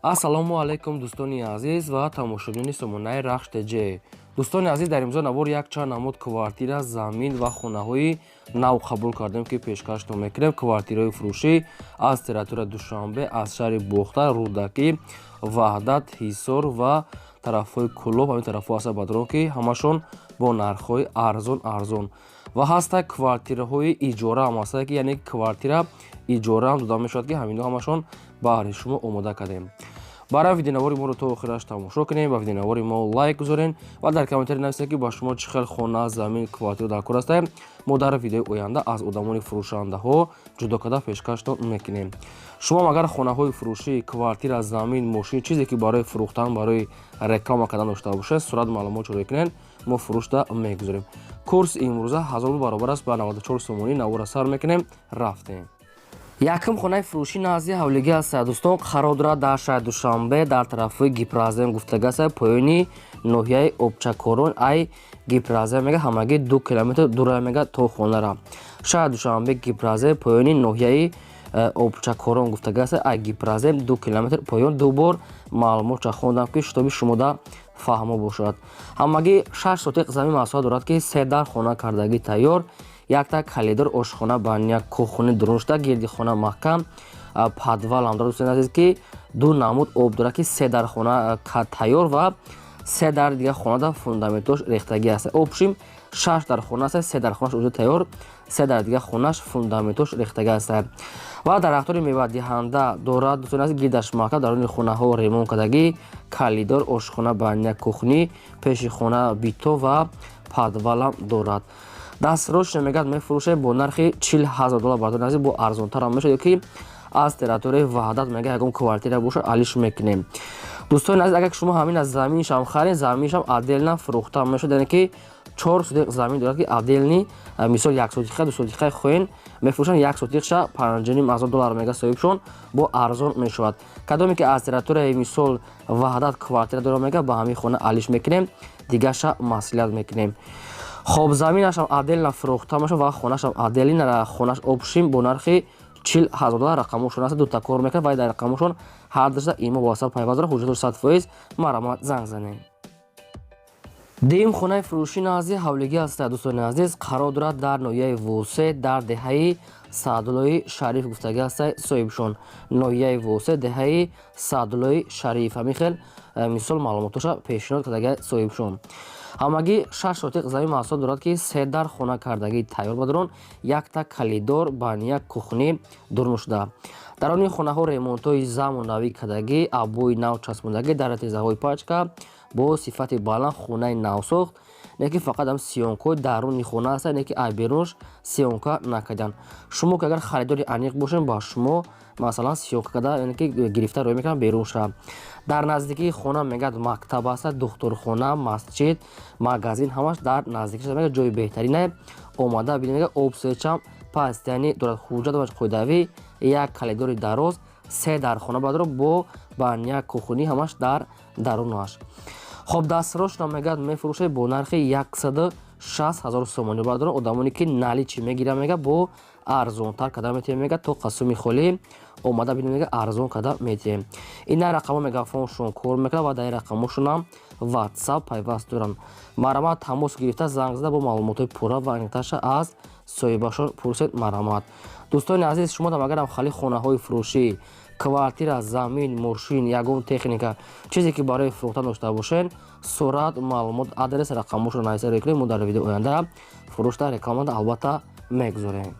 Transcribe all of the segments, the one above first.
Ассалому алайкум, дӯстони азиз ва тамошобинони сомонаи Рахш ТЖ. Дӯстони азиз, дар имзо навор якчанд намуд квартира, замин ва хонаҳои нав қабул кардем, ки пешкаштон мекунем. Квартираҳои фурӯшӣ аз территорияи Душанбе, аз шаҳри Бохтар, Рӯдакӣ, Ваҳдат, Ҳисор ва тарафҳои Кӯлоб, ҳамин тарафҳо ҳаста бадрон, ки ҳамашон бо нархҳои арзон арзон ва ҳаста. Квартираҳои иҷора ҳам ҳаста, ки яъне квартира иҷора ҳам дода мешавад, ки ҳамино ҳамашон баҳри шумо омода кардем. Барои видеонавори моро то охираш тамошо кунем, ба видеонавори мо лайк гузорен ва дар комментарий нависед, ки ба шумо чӣ хел хона, замин, квартира дар кор ҳастаем. Мо дар видеои оянда аз одамони фурӯшандаҳо ҷудо карда пешкаштон мекунем. Шумо агар хонаҳои фурӯшӣ, квартира, замин, мошин, чизе ки барои фурӯхтан, барои реклама кардан дошта бошед, сурат, маълумот ҷорӣ кунед, мо фурӯшда мегузорем. Курс имрӯза 1000 рубл баробар аст ба 94 сомонӣ. Навора сар мекунем, рафтем. Якум хонаи фурӯшӣ назди ҳавлигӣ аст, дӯстон, қарор дорад дар шаҳри Душанбе, дар тарафҳои Гипрозем гуфтага аст, поёни ноҳияи Обчакорон. Ай Гипрозем мега, ҳамагӣ 2 километр дура мега то хонара. Шаҳри Душанбе, Гипрозем, поёни ноҳияи Обчакорон гуфтага аст, ай Гипрозем 2 километр поён. Ду бор маълумотша хондам, ки шитоби шумода фаҳмо бошад. Ҳамагӣ 6 сотиқ замин масоҳат дорад, ки се дар хона кардагӣ тайёр, якта калидор, ошхона, баня, кухни дурун шуда, гирди хона маҳкам, подвал ҳам дорад, дӯстони азиз, ки ду намуд об дорад, ки се дар хона тайёр ва се дар дига хонада фундаментош рехтагӣ аст. Общим шаш дар хона аст, се дар хонаш уже тайёр, се дар дига хонаш фундаментош рехтагӣ аст ва дарахтони мевадиҳанда дорад, дӯстони азиз, гирдаш маҳкам, даруни хонаҳо ремонт кардагӣ, калидор, ошхона, баня, кухни, пеши хона бито ва подвал ам дорад. Дастрош мегӯяд, мефурӯшем бо нархи 40 000 доллар. Бардори азиз, бо арзонтарам мешавад, ё ки аз территорияи Ваҳдат мега ягон квартира бошад, алиш мекунем. Дӯстони азиз, агар шумо ҳамин аз заминшам харед, заминшам отдельно фурӯхта мешавад, яъне ки 4 сотиқ замин дорад, ки отдельный, мисол, 1 сотиқа, 2 сотиқа хоҳен, мефурӯшанд. 1 сотиқша 5500 доллар мега соҳибшон, бо арзон мешавад. Кадоме ки аз территорияи, мисол, Ваҳдат квартира дора, мега, ба ҳамин хона алиш мекунем, дигаша маслиҳат мекунем. Хоб, заминашам отдельно фурӯхта мешавад ва хонашам отдельно, хонаш общим бо нархи 40 000 доллар. Рақамошон аст, дута кор мекунад ва дар рақамошон ҳар душта имо, ватсап пайваст дорад, ҳуҷҷатош 100%. Марҳамат, занг занед. Дуюм хонаи фурӯшӣ назди ҳавлигӣ аст, дӯстони азиз, қарор дорад дар ноҳияи Восе, дар деҳаи Саъдуллои Шариф гуфтагӣ аст соҳибшон. Ноҳияи Восе, деҳаи Саъдуллои Шариф, ҳамин хел мисол маълумотоша пешниҳод кардагӣ соҳибшон. Ҳамагӣ 6 сотиқ замин маҳсулот дорад, ки се дар хона кардагӣ тайёр бадарон, якта калидор, баня, кухни дурун шуда. Дар он хонаҳо ремонтҳои замонавӣ кардагӣ, обои нав часпондагӣ, дар тезаҳои пачка бо сифати баланд, хонаи навсохт, не ки фақат ҳам съёмка ҳои даруни хона аст, не ки ай берунаш съёмка накарданд. Шумо ки агар харидори аниқ бошед, ба шумо масалан съёмка карда, яъне ки гирифта рӯй мекунанд берунша. Дар наздикии хона мегӯяд, мактаб аст, духтурхона, масҷид, магазин ҳамаш дар наздикиш. Мегӯяд, ҷои беҳтарине, омада бинед. Мегӯяд, об сечам паст, яъне дорад, ҳуҷҷат қоидавӣ, як калидори дароз, се дар хона бадро бо баня, кухни ҳамаш дар дарунаш. Хоб, дастрошро мегӯяд, мефурӯшед бо нархи 160 000 сомонӣ. Бардорон, одамоне ки наличный мегиранд, мега, бо арзонтар карда метиҳем. Мега, то қасуми холӣ омада бинед, мега, арзон карда метиҳем. Ин дар рақамҳо мегафоншон кор мекунад ва дар ин рақамҳошонам ватсап пайваст доранд. Марҳамат, тамос гирифта, занг зада, бо маълумотҳои пурра ва аниқтарша аз соҳибашон пурсед. Марҳамат, дӯстони азиз, шумо дам агарам хали хонаҳои фурӯшӣ, квартира, замин, мошин, ягон техника, чизе ки барои фурӯхтан дошта бошед, сурат, маълумот, адрес, рақамҳошро нависа рӯй кунед, мо дар видеои оянда фурӯшта, рекламада албатта мегузорем.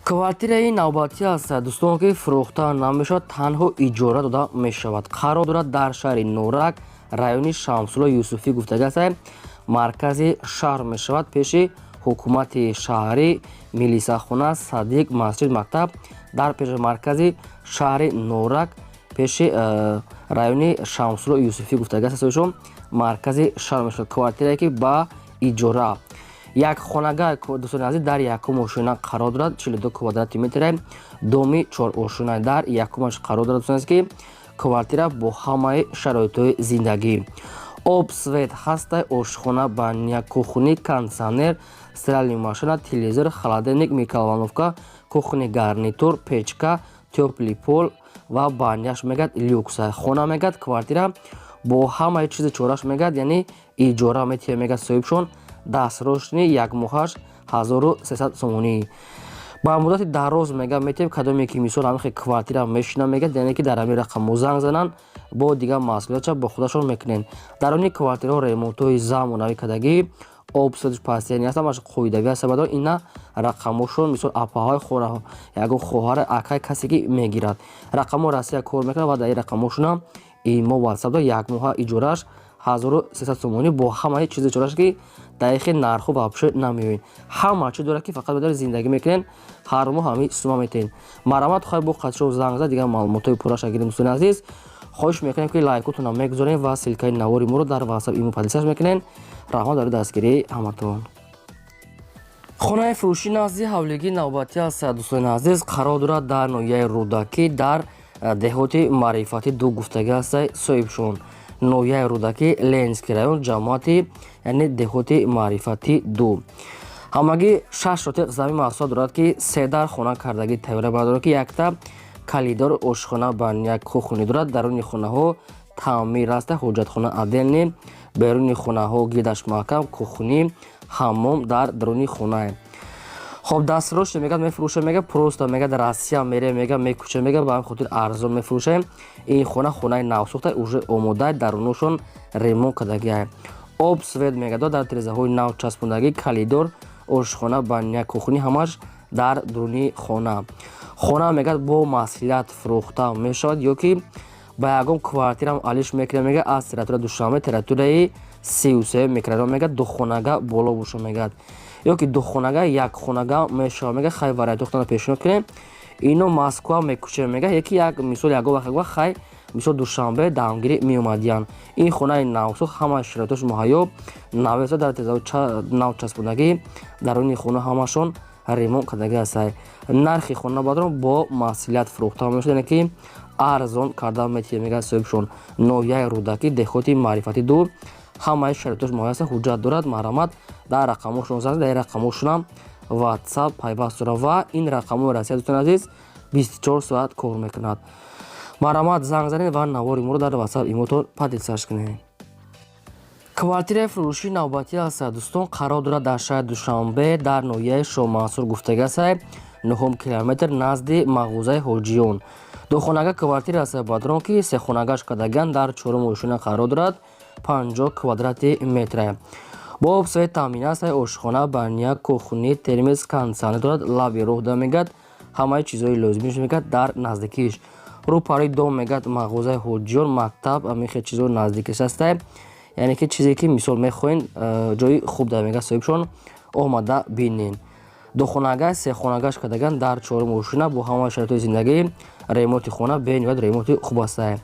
Квартираи навбатӣ аст, дӯстон, ки фурӯхта намешавад, танҳо иҷора дода мешавад. Қарор дорад дар шаҳри Норак, райони Шамсулло Юсуфӣ гуфтага аст, маркази шаҳр мешавад, пеши ҳукумати шаҳрӣ, милисахона, садик, масҷид, мактаб, дар пеши маркази шаҳри Норак, пеши райони Шамсулло Юсуфӣ гуфтага аст соҳибшон, маркази шаҳр мешавад. Квартирае ки ба иҷора, як хонага, дӯстони азиз, дар якум ошёна қарор дорад, 42 квадрати метре, доми чорошёна, дар якумаш қарор дорад, дӯстони азиз, ки квартира бо ҳамаи шароитҳои зиндагӣ, об, свет ҳастай, ошхона, баня, кухни, кондитсионер, стиральный машина, телевизор, холодильник, микроволновка, кухонный гарнитур, печка. Тёплый пол ва баняш мегад люкса. Хона мегад, квартира бо ҳамаи чизи чораш мегад, яъне иҷора метиҳа мегад соҳибшон. Дастрошни якмоҳаш 1300 сомонӣ. Ба муддати дароз мега метиҳем. Кадоме ки мисол ҳамихе квартира мешина мегад, яъне ки дар ҳамин рақамҳо занг зананд, бо дигар масъулиятша бо худашон мекунем. Дар они квартираҳо ремонтҳои замонавӣ кардагӣ, об свет постоянный аст, ҳамаш қоидавӣ аст. Бадор ина рақамҳошон, мисол апаҳои хора, ягон хоҳари, акай, касе ки мегирад, рақамҳо Россия кор мекунад ва дар ин рақамҳошонам имо, ватсап. Як моҳа иҷораш 1300 сомонӣ бо ҳамаи чизи чораш, ки дар ихе нархҳо вообще намеоед. Ҳама чи дорад, ки фақат бадари зиндагӣ мекунед, ҳар моҳ ҳамин сума метиҳед. Марҳамат, хоҳед бо қатшо занг зад, дигар маълумотҳои пурраша гирем. Дӯстони азиз, хоҳиш мекунем, ки лайкотонам мегузорем ва ссылкаи навори моро дар ватсап, имо поделиться мекунем. Раҳмат барои дастгирии ҳаматон. Хонаи фурӯшӣ назди ҳавлигии навбатӣ аст, дӯстони азиз, қарор дорад дар ноҳияи Рӯдакӣ, дар деҳоти Маърифатӣ ду гуфтагӣ ҳаста соҳибшон. Ноҳияи Рӯдакӣ, Ленинский район, ҷамоати, яъне деҳоти Маърифатӣ ду. Ҳамагӣ 6 сотиқ замин маҳсулот дорад, ки се дар хона кардагӣ тайёра бардорад, ки якта калидор, ошхона ба як кухни дорад. Даруни хонаҳо таъмир аста, ҳоҷатхона отдельный, беруни хонаҳо гирдаш маҳкам, кухни, ҳаммом дар даруни хонае. Хоб, дастрош мегӯяд, мефурӯшем мега, просто мега, дар Россия мерем мега, мекучем мега, ба ҳамин хотир арзон мефурӯшем. Ин хона хонаи навсохта, уже омода, даруношон ремонт кардагиа. Об, свет мега дар тирезаҳои нав часпондагӣ, калидор, ошхона, баня, кухни ҳамаш дар дуруни хона. Хона мегӯяд, бо маслиҳат фурӯхта мешавад ё ки ба ягон квартирам алиш мекунем мега. Аз территория Душанбе, территорияи 33 микрорайон мега, духонага боло боша мегӯяд, ё ки духонага, якхонага мешавад мега. Хай, вариантҳои пешниҳод кунем. Ино Москва мекучем мега, яки як мисол ягон вақт як хай мисол Душанбе дамгирӣ меомадиянд. Ин хонаи навсохт, ҳама шароитош муҳайё, навеса, дар тирезаҳои нав часпондагӣ, даруни хона ҳамашон ремонт кардагӣ ҳастанд. Нархи хона бадрон бо маслиҳат фурӯхта мешавад, яъне ки арзон карда метиҳад мегӯяд соҳибшон. Ноҳияи Рӯдакӣ, деҳоти Маърифатӣ ду, ҳамаи шароитош муҳайё аст, ҳуҷҷат дорад. Марҳамат, дар рақамҳошон занг, дар рақамҳошонам ватсап пайваст дорад ва ин рақамҳои Россия, дӯстони азиз, 24 соат кор мекунад. Марҳамат, занг занед ва навори моро дар ватсап, имотон поделиться кунед. Квартираи фурӯшии навбатӣ аст, дӯстон, қарор дорад дар шаҳри Душанбе, дар ноҳияи Шоҳмансур гуфтагӣ аст, нуҳум километр, назди мағозаи Ҳоҷиён. Духонага квартира аст бадрон, ки сехонагаш кардагиан, дар чорум ошёна қарор дорад, 50 квадрати метра. Бо об, свет таъмин аст, ошхона, баня, кухни, термос, кондитсионер дорад. Лаби роҳ мегӯяд, ҳамаи чизҳои лозимиш мегӯяд дар наздикиш. Рӯпарои дом мегӯяд мағозаи Ҳоҷиён, мактаб, ҳамин хел чизҳо наздикиш ҳаста, яъне ки чизе ки мисол мехоҳен, ҷои хуб дар мегӯяд соҳибшон, омада бинен. Духонага, сехонагаш кардаган, дар чорум ошёна, бо ҳамаи шароитҳои зиндагӣ. Ремонти хона бениҳоят ремонти хуб аста.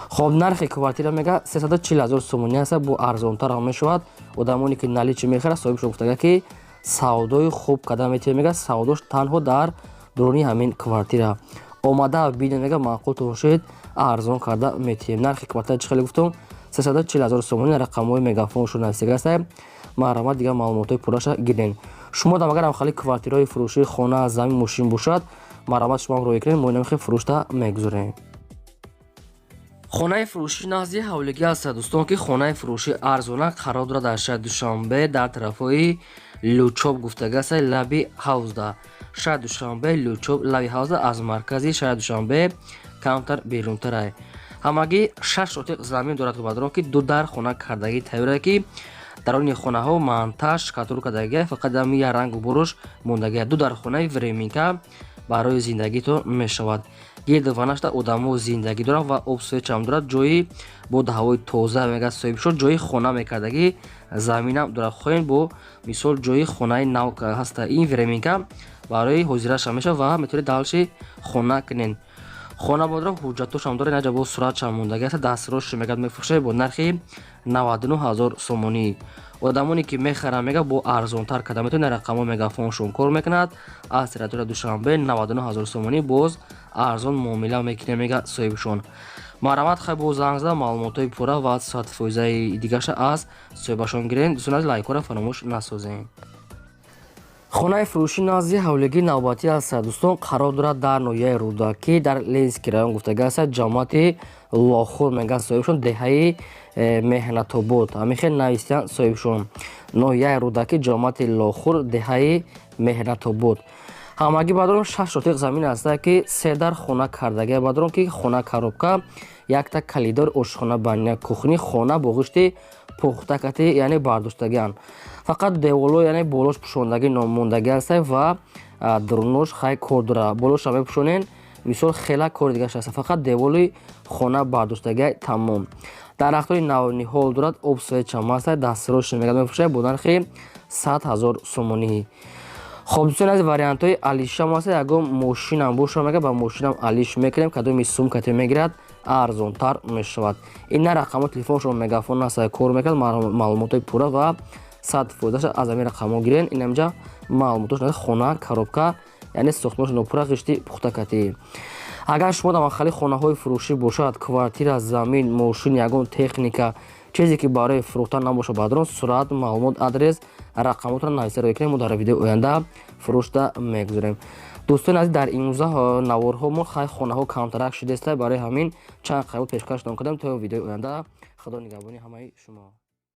Хоб, нархи квартира мега 340 ҳазор сомонӣ аст, бо арзонтар ҳам мешавад. Одамоне ки наличный мехарад, соҳибшон гуфтага, ки савдои хуб карда метавонед мега. Савдош танҳо дар дуруни ҳамин квартира омада бинед мега, маъқултон бошед, арзон карда метиҳем. Нархи квартира чӣ хеле гуфтум, 340 ҳазор сомонӣ. Рақамҳои мегафоншон нависига аст. Марҳамат, дигар маълумотҳои пурраша гирен. Шумо дам агар ҳамхали квартираҳои фурӯшии хона, замин, мошин бошад, марҳамат, шумоам роҳӣ кунед, мо инамихе фурӯшта мегузорем. Хонаи фурӯшӣ назди ҳавлигӣ аст, дӯстон, ки хонаи фурӯшӣ арзона қарор дорад дар шаҳри Душанбе, дар тарафҳои Лучоб гуфтага аст, лаби ҳавзда. Шаҳри Душанбе, Лучоб, лаби ҳавзда, аз маркази шаҳри Душанбе камтар берунтарай. Ҳамагӣ 6 сотиқ замин дорад бадрон, ки ду дар хона кардагӣ тайёра, ки дар они хонаҳо монтаж штукатур кардагия, фақат ами як рангу буруш мондагия. Ду дар хонаи временка барои зиндагитон мешавад. Гирду ванашта одамо зиндагӣ доранд ва об, свет чам дорад. Ҷои боду ҳавои тоза мегӯяд соҳибшон. Ҷои хона мекардагӣ заминам дорад, хоҳем бо мисол ҷои хонаи нав ҳаста. Ин временка барои ҳозираша мешавад ва метавонед дальше хона кунед. Хона бодро ҳуҷҷатошам дорад, наҷа бо суратшам мондагӣ аст. Дастрош мегӯяд, мефурӯшад бо нархи 99 ҳазор сомонӣ. Одамоне ки мехаранд мега, бо арзонтар карда метавонед. Рақамҳо мегафоншон кор мекунад. Аз территория Душанбе 99 ҳазор сомонӣ, боз арзон муомила мекунем мега соҳибшон. Марҳамат, хай, бо занг зада маълумотҳои пурра ва сатфоизаи дигаша аз соҳибашон гирен. Дӯстон азиз, лайкҳоро фаромӯш насозем. Хонаи фурӯшӣ назди ҳавлигии навбатӣ аст, дӯстон, қарор дорад дар ноҳияи Рӯдакӣ, дар Ленинский район гуфтага аст, ҷамоати Лохур мегӯяд соҳибшон, деҳаи Меҳнатобод. Ҳамин хел нависиянд соҳибшон: ноҳияи Рӯдакӣ, ҷамоати Лохур, деҳаи Меҳнатобод. Ҳамагӣ бадрон 6 сотиқ замин аста, ки се дар хона кардагия, бадрон, ки хона коробка, якта калидор, ошхона, баня, кухни, хона бо ғишти пухтакати, яъне бардоштагианд. Фақат деволо, яъне болош пӯшондагӣ номондагӣ аста ва дурунош хай кор дора. Болоша мепӯшонен, мисол, хела кори дигараш аста, фақат деволи хона бардоштагия, тамом. Дарахтои навниҳол дорад, об свечам аста, дастрош мегӯяд, мефурӯшад бо нархи 100 000 сомонӣ. Хоб, дӯстони азиз, вариантҳои алишам аста, ягон мошинам боша, мега, ба мошинам алиш мекунем, кадоми сум кате мегирад, арзонтар мешавад. Ин на рақамҳо телефоншон, Мегафон аста, кор мекунад. Маълумотҳои пурра ва 100 фоизаша аз ҳамин рақамҳо гирен. Инамҷа маълумотош: хона коробка, яъне сохтмонш нопурра, ғишти пухтакатӣ. Агар шумо дар махалли хонаҳои фурӯшӣ бошад, квартира, замин, мошин, ягон техника, чизе ки барои фурӯхтан набошад, баъдрон сурат, маълумот, адрес, рақамотро нависа роя кунем, мо дар видеои оянда фурӯшда мегузорем. Дӯстони азиз, дар имрӯза наворҳо мо хай хонаҳо камтарак шудааста, барои ҳамин чанд қайб пешкаш кардем. То видеои оянда, худо нигаҳбони ҳамаи шумо.